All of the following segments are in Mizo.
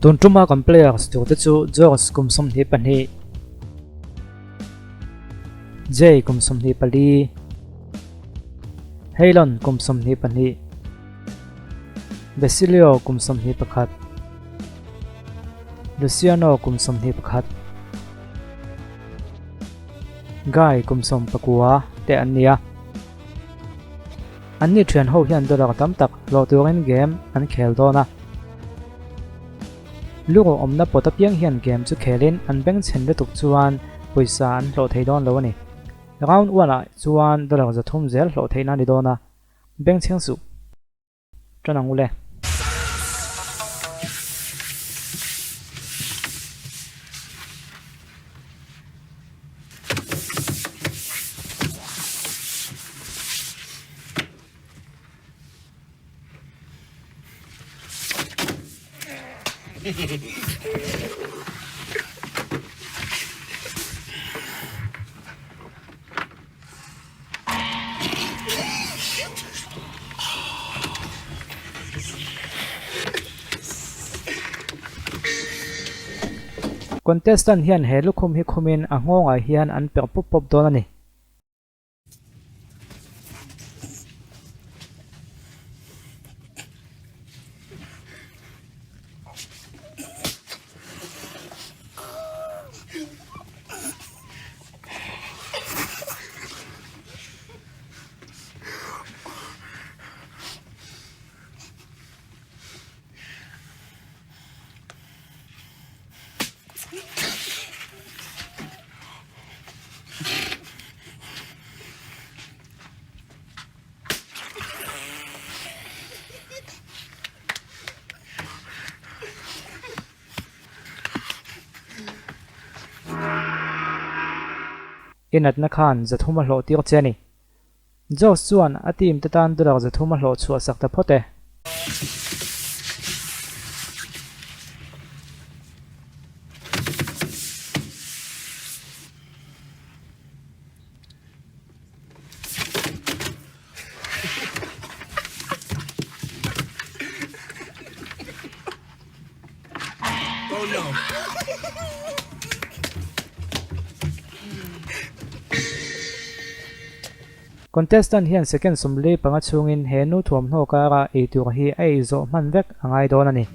Tun tuma kan players turte chu George kum 22, Jay kum 24, Heylon kum 22, Basilio kum 21, Luciano kum 21, Guy kum 19 te an ni a. Anni thian ho hian dollar tam tak hlawh turin game an khel dawn a. Luruh awmna pawt apiang hian game chu khelin an bengchhen lutuk chuan pawisa an hlawh thei dawn lo a ni. Round one ah chuan dollar 300 zel hlawh theihna a ni dawn a, bengchheng suh. Ṭan ang u le. Contestant hian he lukhum hi khumin a nghawngah hian an perh pup pawp dawn a ni. I natna khan 300 a hlawh tir che a ni. Josh chuan a team te tan dollar 300 a hlawh chhuah sak ta phawt e. Contestant hian second 45 chhungin he nu thuamhnaw kara ei tur hi a ei zawh hman vek a ngai dawn a ni.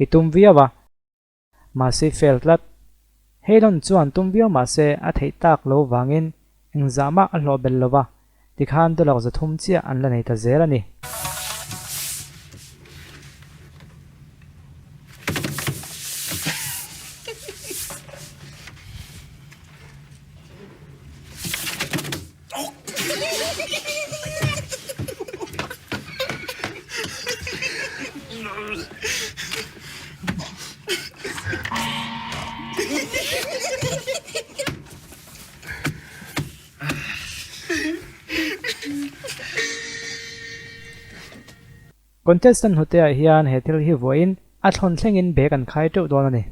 I tum viau a, mahse fail tlat. Heilon chuan tum viau mahse a theih tak lo vangin engzah mah a hlawh bel lo va, tikhan dollar 300 chiah an la nei ta zel a ni. Contestant hnute ah hian he thil hi vuahin a thlawn thlengin bag an khai teuh dawn a ni.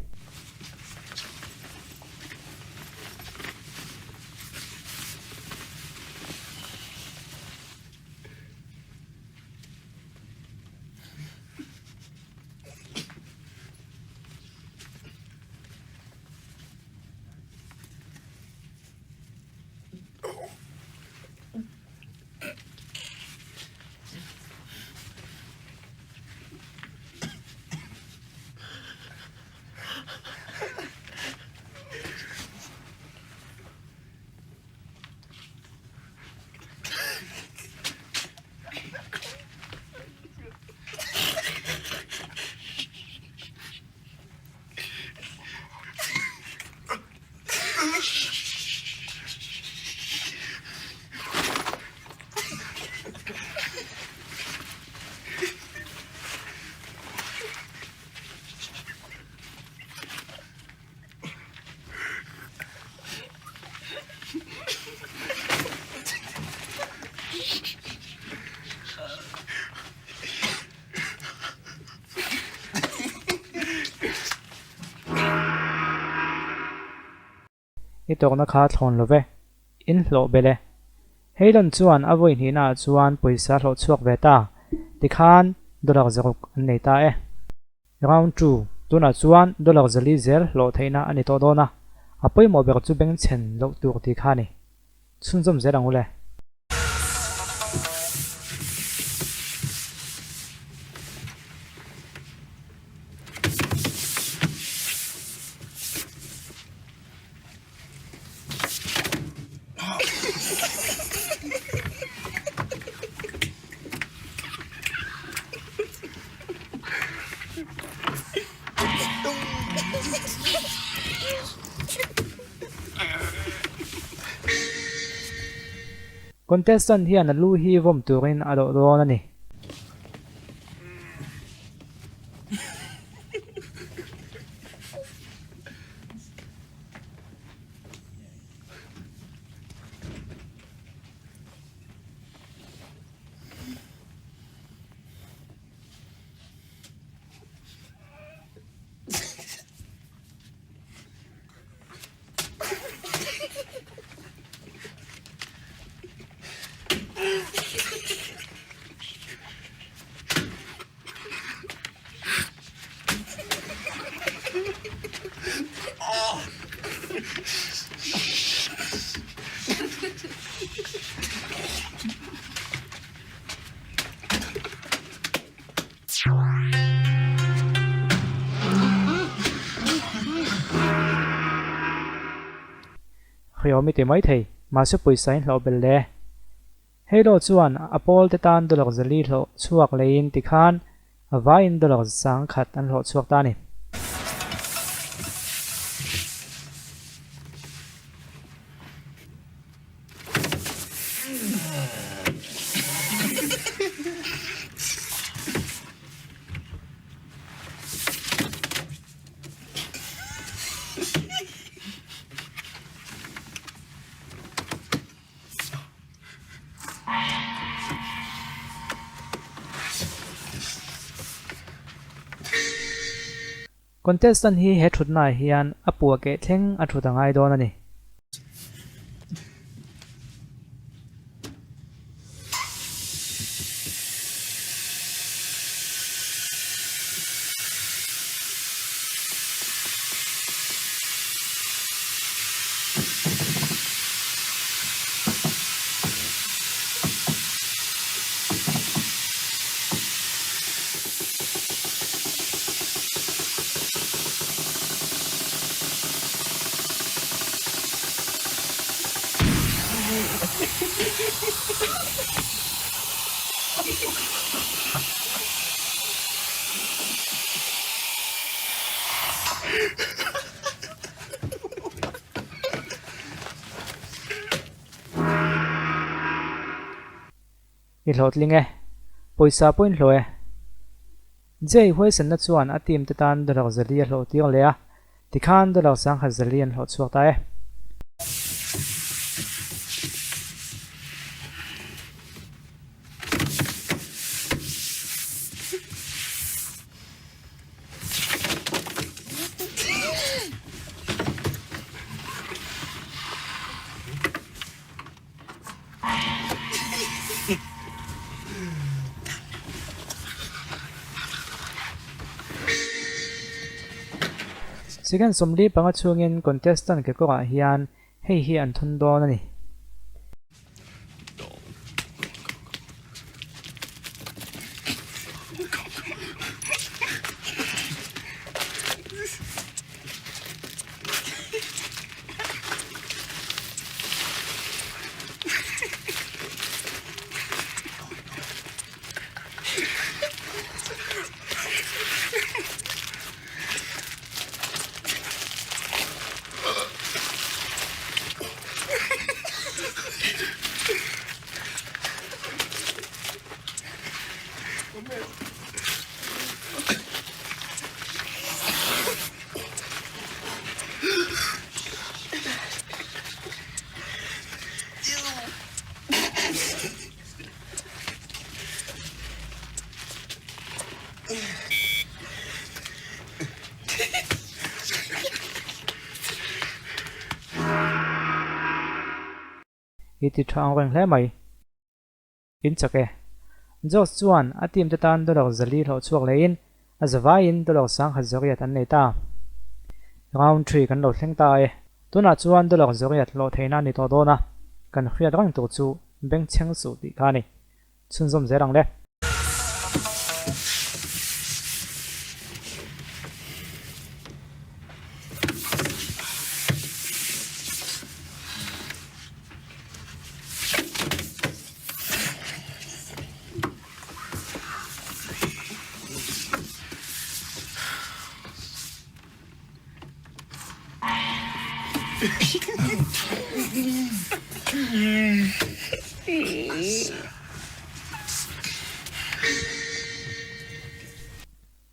I tawkna kha thlawn lo ve. In hlawh belh e. Heilon chuan a vawi hnihnaah chuan pawisa hlawh chhuak ve ta. Tikhan dollar zaruk an nei ta e. Round two, Tunah chuan dollar zali zel hlawh theihna a ni tawh dawn a, a pawimawh ber chu bengchhen loh tur tih kha a ni. Chhunzawm zel ang u le. Contestant hian a lu hi vawm turin a dawh dawn a ni. Hriawm i ti mai thei, mahse pawisa in hlauh belh le. Heilo chuan a pawl te tan dollar zali hlawh chhuak leiin tikhan a vaiin dollar 1000 an hlawh chhuak ta a ni. Contestant hi he thutnaah hian a pua keh thleng a thut a ngai dawn a ni. I hlawhtling e. Pawisa pawh in hlawh e. Jay huaisanna chuan a team te tan dollar zali a hlawh tir leh a, tikhan dollar 1000 zali an hlawh chhuak ta e. Second 45 chhungin contestant kekawrah hian hei hi an thun dawn a ni. I ti tha ang reng hle mai. In chak e. Josh chuan a team te tan dollar 400 hlawh chhuak leiin a zavaiin dollar 1100 an nei ta. Round three kan lo thleng ta e. Tunah chuan dollar 800 hlawh theihna a ni tawh dawn a, kan hriat reng tur chu bengchheng suh tih kha a ni. Chhunzawm zel ang le.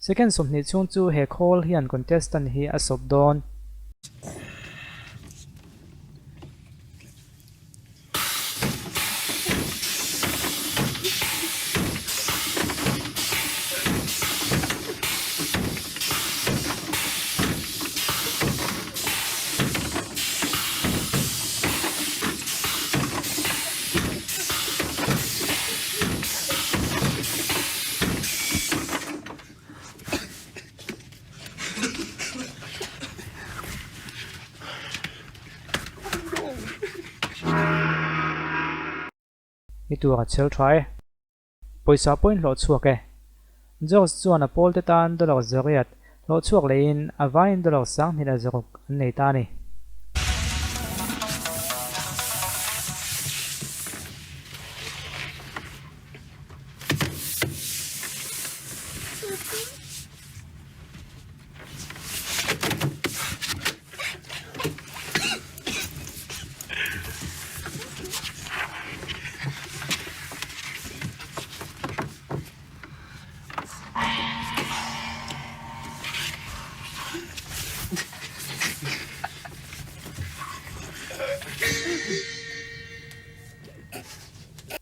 Second 20 chhung chu he khawl hian contestant hi a sawp dawn. I tur a chhel tha e. Pawisa pawhin hlawh chhuak e. George chuan a pawlte tan dollar 800 hlawh chhuak leiin a vaiin dollar 2600 an nei ta a ni.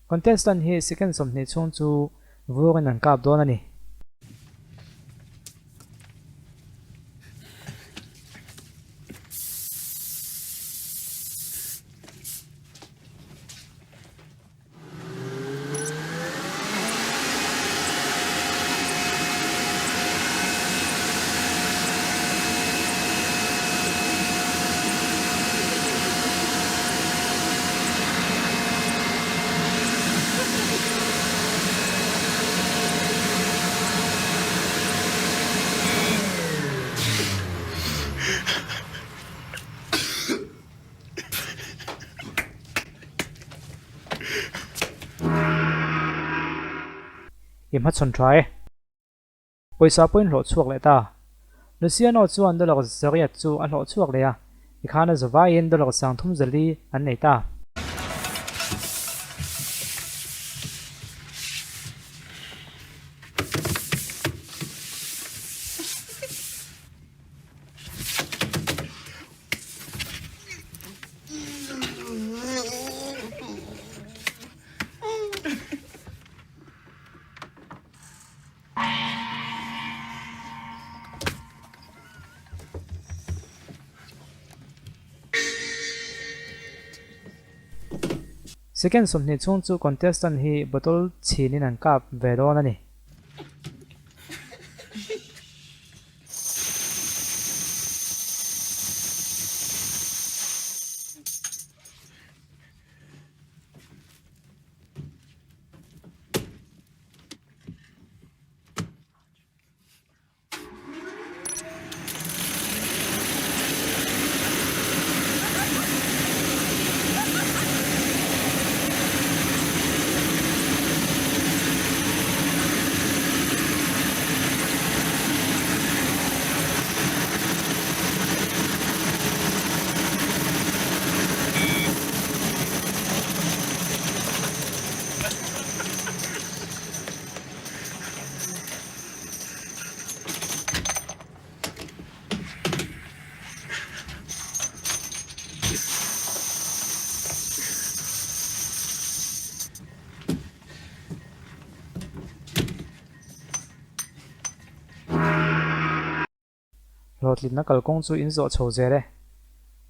Contestant hi second 20 chhung chu vurin an kap dawn a ni. I hmachhawn tha e. Pawisa pawhin hlawh chhuak leh ta. Luciano chuan dollar 800 chu a hlawh chhuak leh a, tikhan a zavaiin dollar 3400 an nei ta. Second 20 chhung chu contestant hi bottle chhinin an kap ve dawn a ni. Hlawhtlinna kalkawng chu in zawh chho zel e.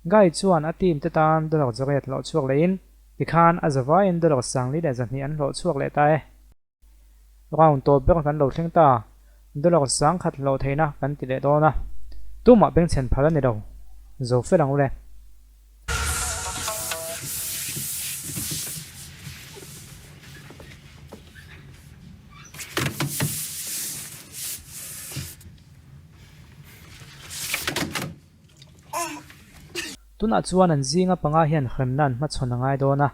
Guy chuan a team te tan dollar 800 hlawh chhuak lehin. Tikhan a zavaiin dollar 40 leh 200 an hlawh chhuak leh ta e. Round tawp ber kan lo thleng ta, dollar 1000 hlawh theihna kan ti leh dawn a, tumah bengchhen phal a ni lo. Zo fel ang u le. Tunah chuan an zinga panga hian hremna an hmachhawn a ngai dawn a.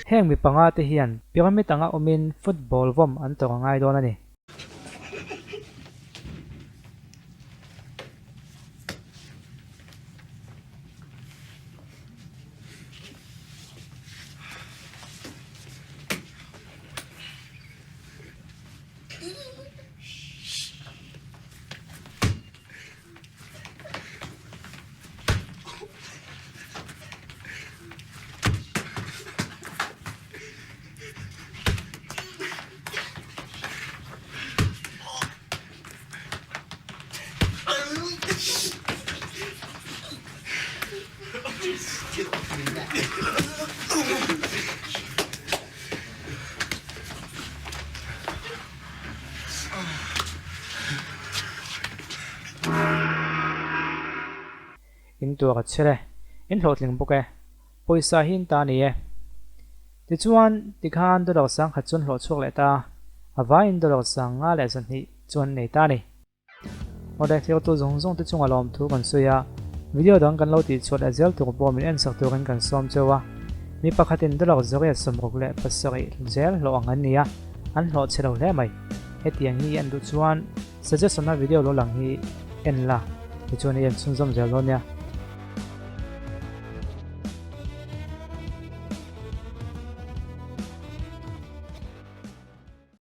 Heng mi panga te hian pyramid anga awmin football vawm an tawrh a ngai dawn a ni. In tuar a chher e, in hlawhtling bawk e, pawisa hi in ta a ni e. Tichuan, tikhan dollar 1000 chuan hlawh chhuak leh ta, a vaiin dollar 500 leh 200 chuan nei ta a ni. Awle, thiltu zawng zawng te chunga lawmthu kan sawi a, video dang kan lo tihchhuah leh zel tur pawh min ensak turin kan sawm cheu a. Mi pakhatin dollar 167 zel hlawh ang an ni a, an hlawh chhe lo hle mai. Hetiang hi en duh chuan suggestion a video lo lang hi en la, tichuan i en chhunzawm zel dawn nia.